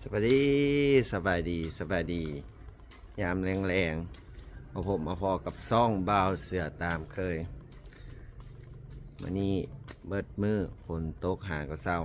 ສະບາຍດີ ສະບາຍດີ ສະບາຍດີ ຍາມແລງໆ ມາພົບມາພໍ້ກັບຊ່ອງບ່າວເສືອຕາມເຄີຍ. ມື້ນີ້ເບິດມື້ຝົນຕົກຫາກໍເຊົາ.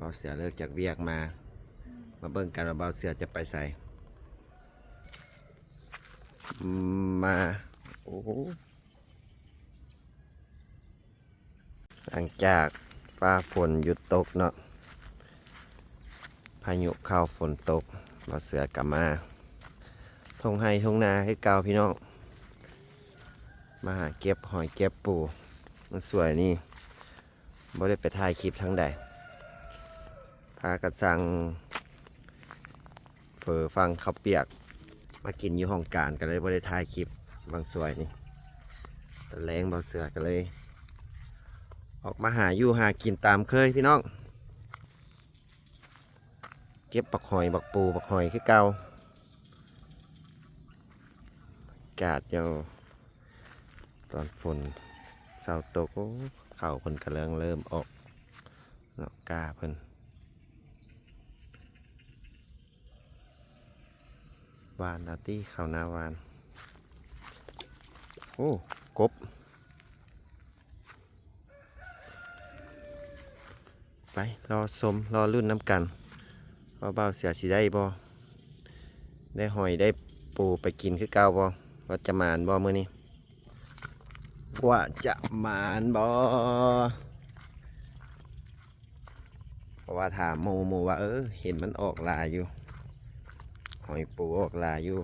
ບ່າວເສືອເລີກຈາກວຽກມາ ມາເບິ່ງກັນວ່າບ່າວເສືອຈະໄປໃສ. ມາ ໂອ້ ຫຼັງຈາກຟ້າຝົນຢຸດຕົກເນາະ ພາຍຸເຂົ້າ ຝົນຕົກ ບ່າວເສືອກໍມາທົ່ງໄຮ່ທົ່ງນາຄືເກົ່າພີ່ນ້ອງ ມາຫາເກັບຫອຍເກັບປູ. ມື້ສວຍນີ້ບໍ່ໄດ້ໄປຖ່າຍຄລິບທາງໃດ ພາກັນສັ່ງ ເຝີ ຝັ່ງເຂົ້າປຽກມາກິນຢູ່ຫ້ອງການ ກໍເລີຍບໍ່ໄດ້ຖ່າຍຄລິບບາງສ່ວນນີ້. ຕອນແລງບ່າວເສືອກໍເລີຍອອກມາຫາຢູ່ຫາກິນຕາມເຄີຍພີ່ນ້ອງ ເກັບບັກຫອຍບັກປູບັກຫອຍຄືເກົ່າ. ອາກາດຢູ່ຕອນຝົນເຊົາຕົກ ໂອ້ ເຂົ້າເພິ່ນກຳລັງເລີ່ມອອກເນາະ ກ້າເພິ່ນ. ຫວ່ານເອົາຕິ ເຂົ້ານາຫວ່ານ. ໂອ້ ກົບ ໄປລໍຊົມລໍລຸ້ນນຳກັນ ວ່າບ່າວເສືອຊິໄດ້ບໍ່ ໄດ້ຫອຍໄດ້ປູໄປກິນຄືເກົ່າບໍ່ ວ່າຈະໝານບໍ່ມື້ນີ້ ວ່າຈະໝານບໍ່. ເພາະວ່າຖາມໝູ່ ໝູ່ວ່າ ເອີ ເຫັນມັນອອກຫຼາຍຢູ່ ຫອຍປູອອກຫຼາຍຢູ່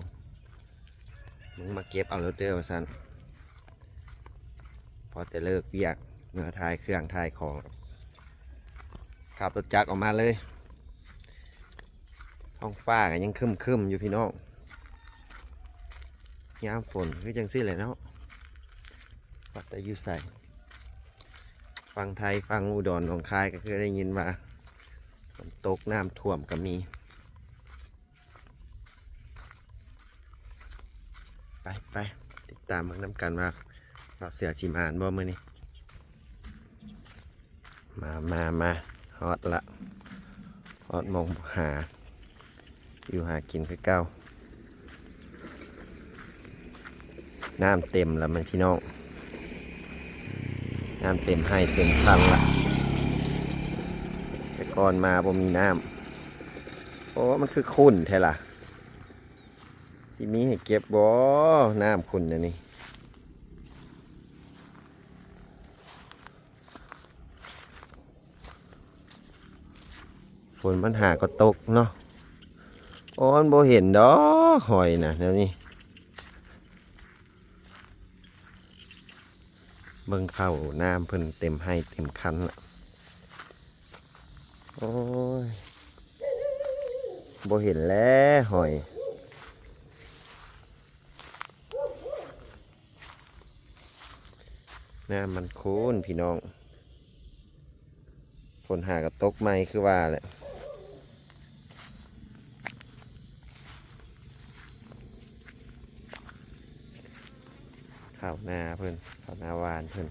ມຶງມາເກັບເອົາໂລດເດີວ່າຊັ້ນ. ພໍແຕ່ເລີກວຽກ ເມືອຖ່າຍເຄື່ອງຖ່າຍຂອງ ຂັບລົດຈັກອອກມາເລີຍ. ທ້ອງຟ້າກໍຍັງຄຶ້ມໆຢູ່ພີ່ນ້ອງ ຍາມຝົນຄືຈັ່ງຊີ້ແຫຼະເນາະ ວ່າແຕ່ຢູ່ໃສ. ຝັ່ງໄທ ຝັ່ງອຸດອນໜອງຄາຍ ກໍຄືໄດ້ຍິນວ່າຝົນຕົກ ນ້ຳຖ້ວມກໍມີ. ໄປ ໄປ ຕິດຕາມເບິ່ງນຳກັນວ່າ ບ່າວເສືອຊິໝານບໍ່ມື້ນີ້. ມາ ມາ ມາ ຮອດລະ ຮອດໝ່ອງຫາຢູ່ຫາກິນຄືເກົ່າ. ນ້ຳເຕັມລະແມ່ນພີ່ນ້ອງ ນ້ຳເຕັມໄຮ່ເຕັມຄັນລະ ແຕ່ກ່ອນມາບໍ່ມີນ້ຳ. ໂອ້ ມັນຄືຂຸ້ນແທ້ລະ ຊິມີໃຫ້ເກັບບໍ່ ນ້ຳຂຸ້ນແນວນີ້. ຝົນມັນຫາກໍຕົກເນາະ ໂອ້ ມັນບໍ່ເຫັນດອກຫອຍນະແນວນີ້. ເບິ່ງເຂົ້ານ້ຳເພິ່ນເຕັມໄຮ່ເຕັມຄັນລະ ໂອ້ຍ ບໍ່ເຫັນແລ້ວຫອຍ. ນ້ຳມັນຂຸ້ນພີ່ນ້ອງ ຝົນຫາກໍຕົກໃໝ່ຄືວ່າແຫຼະ. ເຂົ້ານາເພິ່ນ ເຂົ້ານາຫວ່ານເພິ່ນ.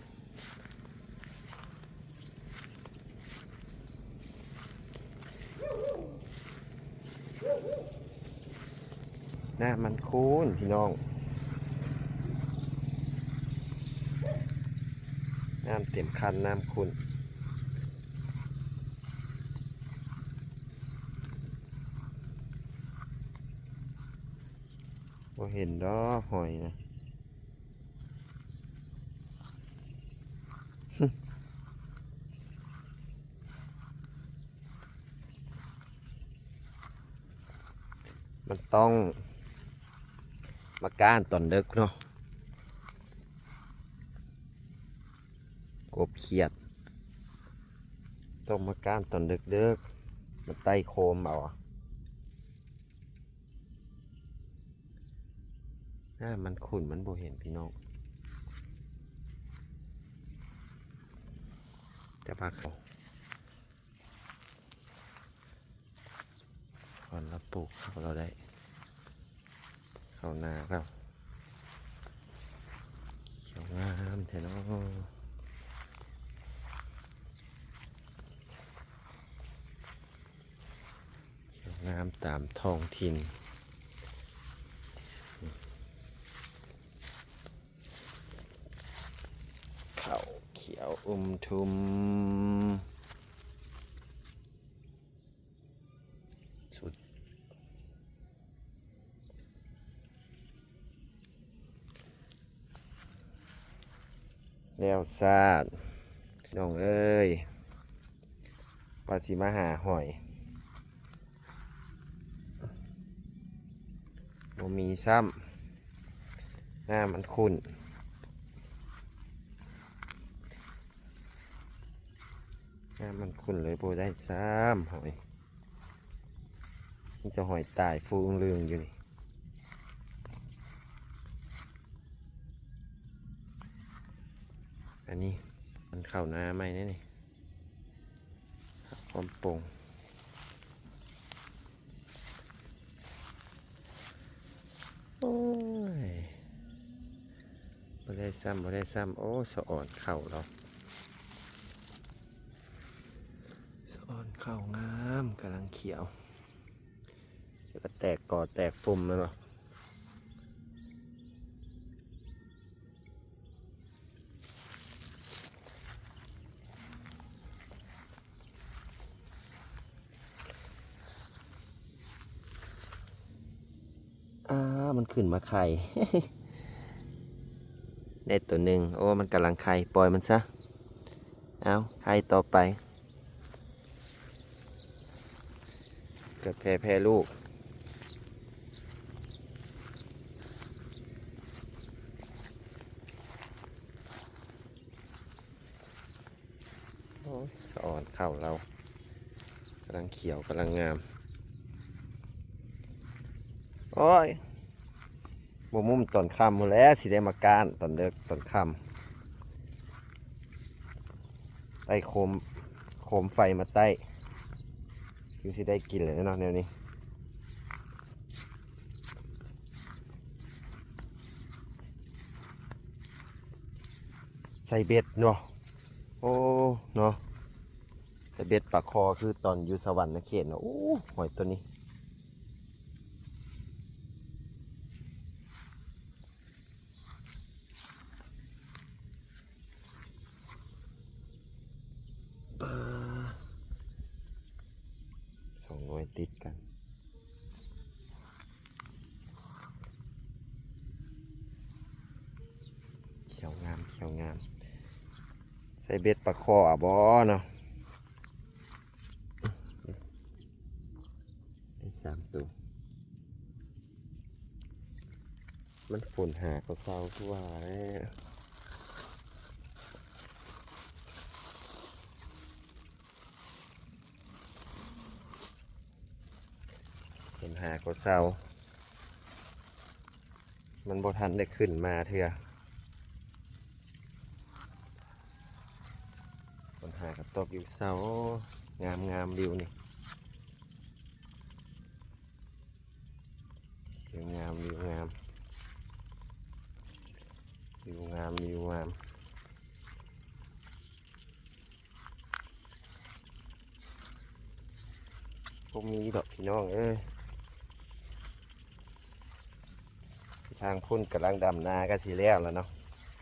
ນ້ຳມັນຂຸ້ນພີ່ນ້ອງ ນ້ຳເຕັມຄັນ ນ້ຳຂຸ້ນ ບໍ່ເຫັນດອກຫອຍນະ. ມັນຕ້ອງມາກ້ານຕອນເດິກເນາະ ກົບຂຽດ ຕ້ອງມາກ້ານຕອນເດິກໆ ມາໄຕ່ໂຄມເອົາ. ນ້ຳມັນຂຸ້ນ ມັນບໍ່ເຫັນພີ່ນ້ອງ ແຕ່ວ່າເຂົາ ຕອນລາວປູກເຂົ້າລາວໄດ້ ເຂົ້ານາລາວ ຂຽວງາມແທ້ເນາະ. ງາມຕາມທ້ອງຖິ່ນ. ເຂົ້າຂຽວອຸມທຸ່ມ ສຸດ ແລ້ວຊາດ ນ້ອງເອີຍ ວ່າຊິມາຫາຫອຍ ບໍ່ມີຊ້ຳ ນ້ຳມັນຂຸ້ນ ນ້ຳມັນຂຸ້ນເລີຍບໍ່ໄດ້ຊ້ຳຫອຍ. ມີແຕ່ຫອຍຕາຍຟູອຶ່ງລຶ່ງຢູ່ນີ້. ອັນນີ້ມັນເຂົ້ານາໃໝ່ແນ່ນີ້ ຄວາມປົ່ງ. ໂອ້ຍ ບໍ່ໄດ້ຊ້ຳ ບໍ່ໄດ້ຊ້ຳ. ໂອ້ ສະອອນເຂົ້າລາວ ສະອອນເຂົ້າງາມ ກຳລັງຂຽວ ຈະກະແຕກກໍແຕກຟຸ່ມແມ່ນບໍ່? ອ້າ ມັນຂຶ້ນມາໄຂ່ ໄດ້ໂຕໜຶ່ງ. ໂອ້ ມັນກຳລັງໄຂ່ ປ່ອຍມັນຊະ. ເອົາ ໄຂ່ຕໍ່ໄປ ເກີດແຜ່ ແຜ່ລູກ. ໂອ້ຍ ສະອອນເຂົ້າລາວ ກຳລັງຂຽວ ກຳລັງງາມ. ໂອ້ຍ ບໍ່ມຸມຕອນຄ່ຳພຸ້ນແຫຼະ ຊິໄດ້ມາກ້ານຕອນເດິກຕອນຄ່ຳ ໄຕ້ໂຄມ ໂຄມໄຟມາໄຕ້ ຄືຊິໄດ້ກິນແລ້ວເນາະແນວນີ້. ໃສ່ເບັດເນາະ ໂອ້ ເນາະ ໃສ່ເບັດປາຄໍຄືຕອນຢູ່ສະຫວັນນະເຂດເນາະ. ໂອ້ ຫອຍໂຕນີ້ ປາ ສອງໜ່ວຍຕິດກັນ. ຂຽວງາມ ຂຽວງາມ ໃສ່ເບັດປາຄໍເອົາບໍ່ເນາະ? ໄດ້ສາມໂຕ. ມັນຝົນຫາກໍເຊົາຄືວ່າແຫຼະ ຝົນຫາກໍເຊົາ ມັນບໍ່ທັນໄດ້ຂຶ້ນມາເທື່ອ. ຝົນຫາກໍຕົກຢູ່ເຊົາ ງາມໆ ວິວນີ້ ວິວງາມ ວິວງາມ ວິວງາມ ວິວງາມ. ບໍ່ມີດອກພີ່ນ້ອງເອີຍ ທາງພຸ້ນກຳລັງດຳນາກໍຊິແລ້ວລະເນາະ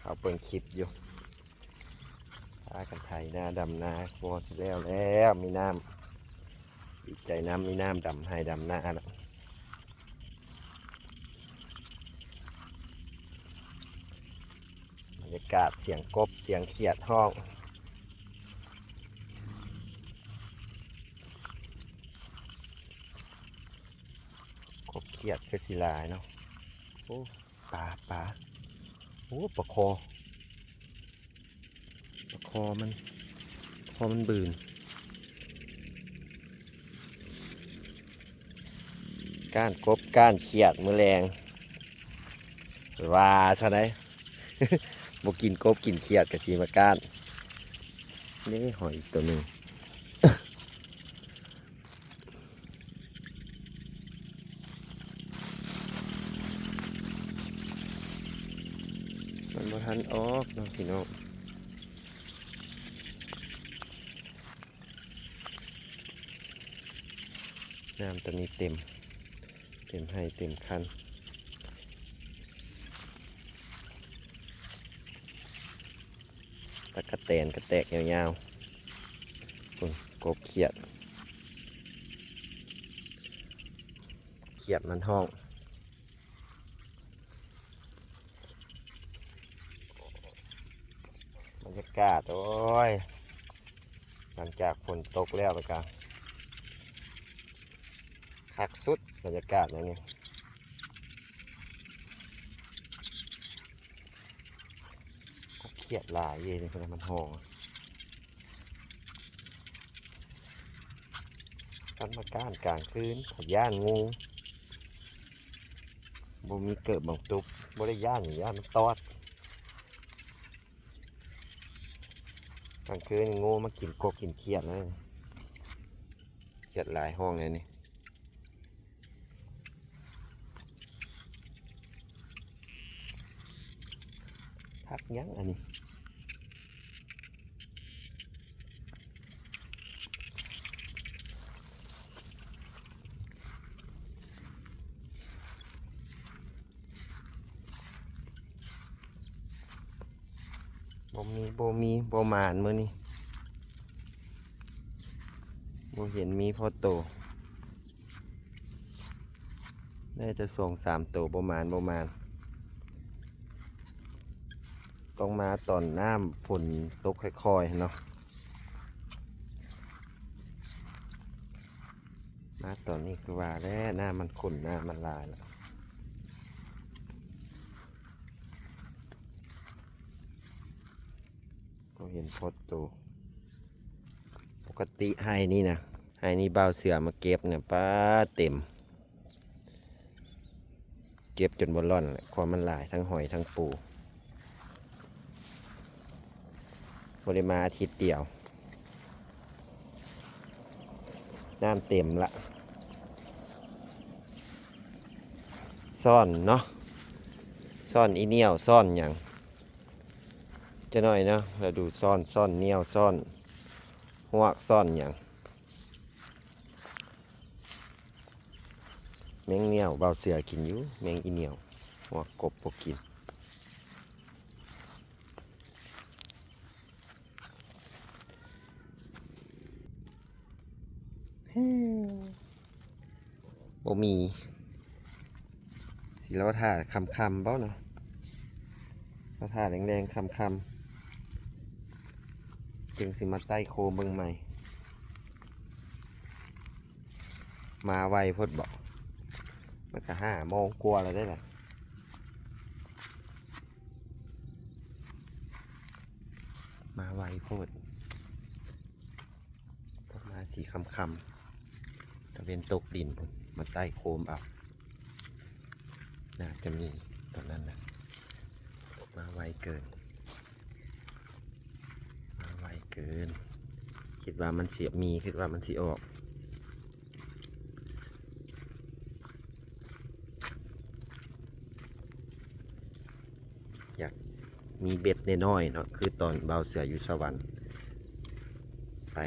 ເຮົາເບິ່ງຄລິບຢູ່ ພາກັນໄຖນາດຳນາ ກໍຊິແລ້ວແລ້ວ ມີນ້ຳ ດີໃຈນຳ ມີນ້ຳດຳໄຮ່ດຳນາລະ. ບັນຍາກາດສຽງກົບ ສຽງຂຽດຮ້ອງ ກົບຂຽດຄືຊິຫຼາຍເນາະ. ໂອ້ ປາ ປາ ໂອ້ ປາຄໍ ປາຄໍມັນ ຄໍມັນບືນ. ກ້ານກົບກ້ານຂຽດມື້ແລງ ວ່າຊັ້ນໃດ ບໍ່ກິນກົບກິນຂຽດກໍຊິມາກ້ານ. ນີ້ຫອຍອີກໂຕໜຶ່ງ ມັນບໍ່ທັນອອກເນາະພີ່ນ້ອງ. ໃນ ນ້ຳຕອນນີ້ເຕັມ ເຕັມໄຮ່ເຕັມຄັນ. ຕັ๊ກກະແຕນກະແຕກຍາວໆ ພຸ້ນ ກົບຂຽດ ຂຽດມັນຮ້ອງ. ບັນຍາກາດ ໂອ້ຍ ຫຼັງຈາກຝົນຕົກແລ້ວ ແລ້ວກະຄັກສຸດ ບັນຍາກາດແນວນີ້. ກົບຂຽດຫຼາຍເດ້ ນີ້ເພິ່ນເອົາມັນຫໍ່ ກັນມາກ້ານກາງຄືນ ຢ້ານງູ ບໍ່ມີເກີບບັງຕຸບ ບໍ່ໄດ້ຢ້ານຫຍັງ ຢ້ານມັນຕອດ. ກາງຄືນງູມາກິນກົບກິນຂຽດເລີຍ ຂຽດຫຼາຍຫ້ອງແນວນີ້. ຜັກຫຍັງອັນນີ້? ບໍ່ມີ ບໍ່ມີ ບໍ່ໝານມື້ນີ້ ບໍ່ເຫັນມີພໍໂຕ. ໄດ້ແຕ່ສອງສາມໂຕ ບໍ່ໝານ ບໍ່ໝານ. ຕ້ອງມາຕອນນ້ຳຝົນຕົກຄ່ອຍໆຫັ້ນເນາະ. ມາຕອນນີ້ຄືວ່າແຫຼະ ນ້ຳມັນຂຸ້ນ ນ້ຳມັນຫຼາຍລະ ບໍ່ເຫັນພົດໂຕ. ປົກກະຕິໄຮ່ນີ້ນະ ໄຮ່ນີ້ບ່າວເສືອມາເກັບນະ ປາ ເຕັມ ເກັບຈົນບໍ່ລ່ອນແຫຼະ ຄວາມມັນຫຼາຍ ທັງຫອຍທັງປູ. ບໍ່ໄດ້ມາອາທິດດຽວ ນ້ຳເຕັມລະ. ຊ້ອນເນາະ ຊ້ອນອີໜ້ຽວ ຊ້ອນຫຍັງ ຈັກໜ້ອຍເນາະ ລະດູຊ້ອນ ຊ້ອນໜ້ຽວ ຊ້ອນຮວກ ຊ້ອນຫຍັງ. ແມງໜ້ຽວບ່າວເສືອກິນຢູ່ ແມງອີໜ້ຽວ ຮວກກົບບໍ່ກິນ. ບໍ່ມີ ຊິລໍຖ້າຄ່ຳໆບໍ່ເນາະ ລໍຖ້າແລງໆຄ່ຳໆ ຈຶ່ງຊິມາໄຕ່ໂຄມເບິ່ງໃໝ່. ມາໄວໂພດເບາະ ມັນກະຫ້າໂມງກວ່າແລ້ວເດ້ລະ ມາໄວໂພດ. ປະມານສີ່ຄ່ຳໆ ຕາເວັນຕົກດິນພຸ້ນ ມາໄຕ່ໂຄມເອົາ ໜ້າຈະມີຕອນນັ້ນນະ. ມາໄວເກີນ ມາໄວເກີນ ຄິດວ່າມັນຊິມີ ຄິດວ່າມັນຊິອອກ. ຢາກມີເບັດນ້ອຍໆເນາະ ຄືຕອນບ່າວເສືອຢູ່ສະຫວັນ ໄປ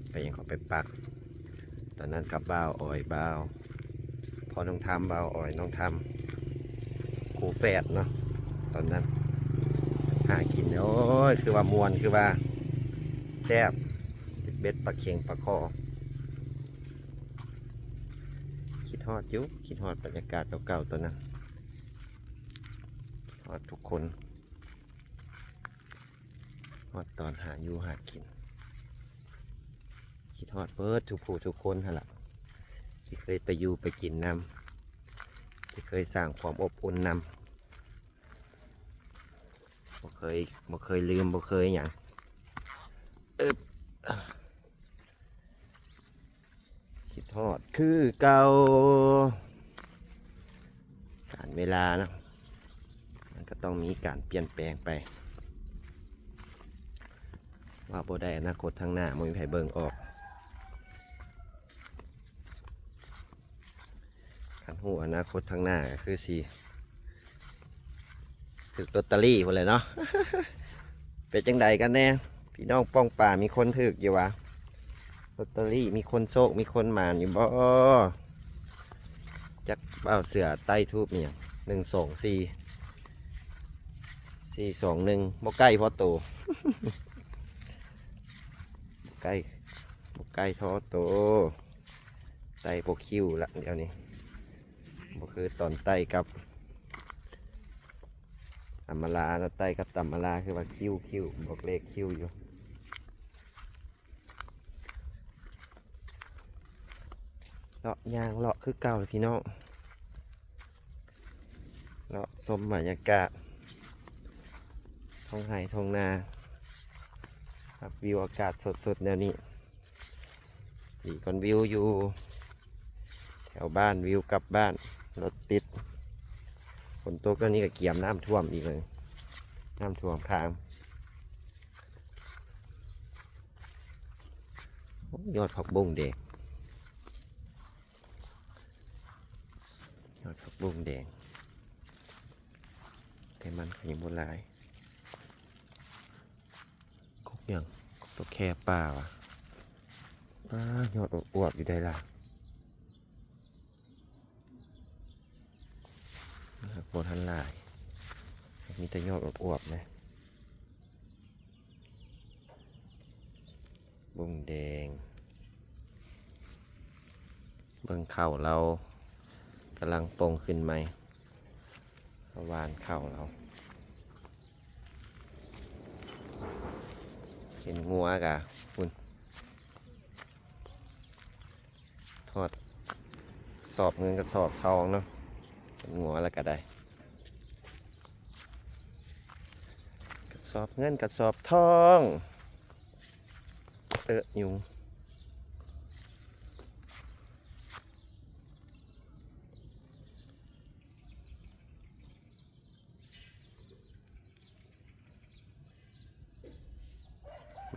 ໄປຫຍັງເກາະ ໄປປັກ ຕອນນັ້ນກັບບ່າວອອຍ ບ່າວ ພໍ່ນ້ອງທຳ ບ່າວອອຍ ນ້ອງທຳ ຄູ່ແຝດເນາະ ຕອນນັ້ນຫາກິນ ໂອ້ຍ ຄືວ່າມ່ວນ ຄືວ່າແຊບ ເບັດປາເຂັງປາຄໍ. ຄິດຮອດຢູ່ ຄິດຮອດບັນຍາກາດເກົ່າໆຕອນນັ້ນ ຮອດທຸກຄົນ ຮອດຕອນຫາຢູ່ຫາກິນ ຄິດຮອດເບິດທຸກຜູ້ທຸກຄົນຫັ້ນລະ ທີ່ເຄີຍໄປຢູ່ໄປກິນນຳ ທີ່ເຄີຍສ້າງຄວາມອົບອຸ່ນນຳ ບໍ່ເຄີຍ ບໍ່ເຄີຍລືມ ບໍ່ເຄີຍຫຍັງ ອຶບ. ຄິດຮອດຄືເກົ່າ ການເວລາເນາະ ມັນກະຕ້ອງມີການປ່ຽນແປງໄປ ເວົ້າບໍ່ໄດ້ ອະນາຄົດທາງໜ້າບໍ່ມີໃຜເບິ່ງອອກ. ຄັນຮູ້ອະນາຄົດທາງໜ້າກະຄືຊິຖືກລອດຕະລີພຸ້ນແຫຼະເນາະ. ເປັນຈັ່ງໃດກັນແດ່ ພີ່ນ້ອງປ້ອງປາ ມີຄົນຖືກຢູ່ຫວາ? ລອດເຕີຣີ ມີຄົນໂຊກ ມີຄົນໝານຢູ່ບໍ່? ຈັກ ບ່າວເສືອໄຕ້ທູບອີ່ຫຍັງ ໜຶ່ງສອງສີ່ ສີ່ສອງໜຶ່ງ ບໍ່ໃກ້ພໍໂຕ ບໍ່ໃກ້ ບໍ່ໃກ້ພໍໂຕ ໄຕ້ບໍ່ຄິວລະດຽວນີ້ ບໍ່ຄືຕອນໄຕ້ກັບຕຳມະລາເນາະ ໄຕ້ກັບຕຳມະລາຄືວ່າຄິວ ຄິວ ບອກເລກຄິວຢູ່. ເລາະ ຍ່າງເລາະຄືເກົ່າແຫຼະພີ່ນ້ອງ ເລາະຊົມບັນຍາກາດທ້ອງໄຮ່ທ້ອງນາ ຮັບວິວອາກາດສົດໆແນວນີ້ ດີກວ່າວິວຢູ່ແຖວບ້ານ ວິວກັບບ້ານ ລົດຕິດ ຝົນຕົກແນວນີ້ກໍກຽມນ້ຳຖ້ວມອີກເລີຍ ນ້ຳຖ້ວມທາງ. ໂອ້ ຍອດຜັກບົ້ງແດງ ຍອດຜັກບົ້ງແດງ ແຕ່ມັນກໍຍັງບໍ່ຫຼາຍ ກົກຫຍັງ ກົກຕົວແຄປ່າຫວາ ປ້າ ຍອດອວບໆຢູ່ໃດລະ. ຫາກບໍ່ທັນຫຼາຍ ມີແຕ່ຍອດອວບໆນະ ບົ້ງແດງ ເບິ່ງເຂົ້າລາວກຳລັງປົ່ງຂຶ້ນໃໝ່ ເຂົ້າຫວ່ານເຂົ້າລາວ. ເຫັນງົວກະພຸ້ນ ຮອດສອບເງິນກະສອບທອງເນາະ ເຫັນງົວແລ້ວກະໄດ້ ກະສອບເງິນກະສອບທອງ ເອີ ຍຸງ.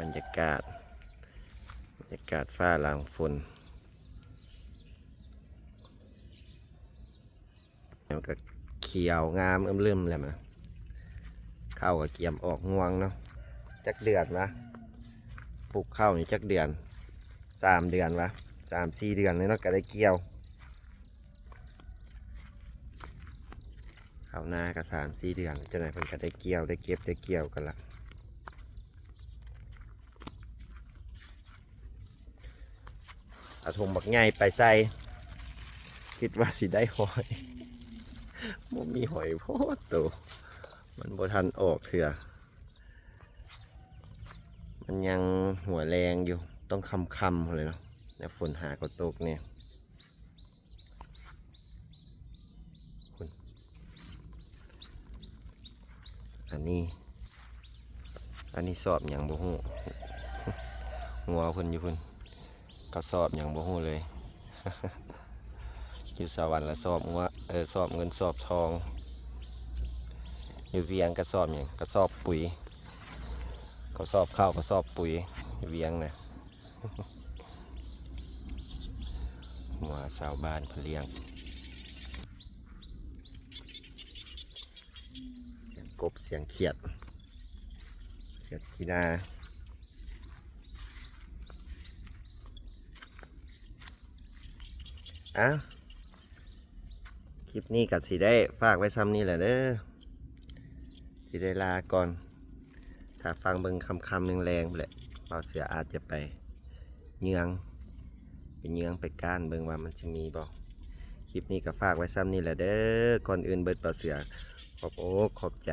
ບັນຍາກາດ ບັນຍາກາດຟ້າຫຼັງຝົນ ມັນກໍຂຽວງາມອຶ້ມລຶ້ມແລ້ວ ເຂົ້າກໍກຽມອອກງວງເນາະ ຈັກເດືອນວະ ປູກເຂົ້ານີ້ຈັກເດືອນ ສາມເດືອນວະ ສາມສີ່ເດືອນເລີຍເນາະ ກໍໄດ້ກ່ຽວ. ເຂົ້ານາກໍສາມສີ່ເດືອນ ຈັ່ງໃດເພິ່ນກໍໄດ້ກ່ຽວ ໄດ້ເກັບໄດ້ກ່ຽວກັນລະ ເອົາຖົງບັກໃຫຍ່ໄປໃສ່ ຄິດວ່າຊິໄດ້ຫອຍ ບໍ່ມີຫອຍໂພດໂຕ ມັນບໍ່ທັນອອກເທື່ອ ມັນຍັງຫົວແລງຢູ່ ຕ້ອງຄ່ຳໆພຸ້ນແຫຼະເນາະ ແລ້ວຝົນຫາກໍຕົກແດ່. ພຸ້ນ ອັນນີ້ ອັນນີ້ສອບຫຍັງບໍ່ຮູ້ ງົວເພິ່ນຢູ່ພຸ້ນ ກະສອບຫຍັງບໍ່ຮູ້ເລີຍ ຢູ່ສະຫວັນລະສອບງົວ ເອີ ສອບເງິນສອບທອງ ຢູ່ວຽງກະສອບຫຍັງ ກະສອບປຸ໋ຍ ກະສອບເຂົ້າ ກະສອບປຸ໋ຍ ຢູ່ວຽງນະ. ງົວຊາວບ້ານເພິ່ນລ້ຽງ ສຽງກົບ ສຽງຂຽດ ຂຽດທີ່ນາ ອາ ຄລິບນີ້ກໍຊິໄດ້ຝາກໄວ້ຊ່ຳນີ້ແຫຼະເດີ ຊິໄດ້ລາກ່ອນ ຖ້າຟັງເບິ່ງຄ່ຳໆແລງໆພຸ້ນແຫຼະ ບ່າວເສືອອາດຈະໄປເຍືອງ ໄປເຍືອງໄປກ້ານເບິ່ງວ່າມັນຊິມີບໍ່. ຄລິບນີ້ກໍຝາກໄວ້ຊ່ຳນີ້ແຫຼະເດີ ກ່ອນອື່ນເບິດ ບ່າວເສືອຂອບອົກຂອບໃຈ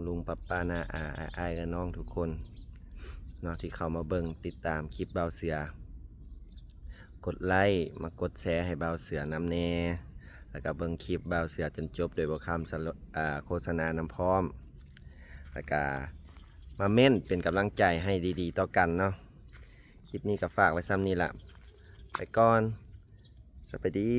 ລຸງໆ ປ້າໆ ນ້າໆ ອ້າຍໆ ແລະ ນ້ອງທຸກຄົນເນາະ ທີ່ເຂົ້າມາເບິ່ງຕິດຕາມຄລິບບ່າວເສືອ ກົດໄລ້ ມາກົດແຊໃຫ້ບ່າວເສືອນຳແດ່ ແລ້ວກະເບິ່ງຄລິບບ່າວເສືອຈົນຈົບໂດຍບໍ່ຂ້າມສະ ອາ ໂຄສະນານຳພ້ອມ ແລ້ວກະມາເມັ້ນເປັນກຳລັງໃຈໃຫ້ດີໆຕໍ່ກັນເນາະ. ຄລິບນີ້ກະຝາກໄວ້ຊ່ຳນີ້ລະ ໄປກ່ອນ ສະບາຍດີ.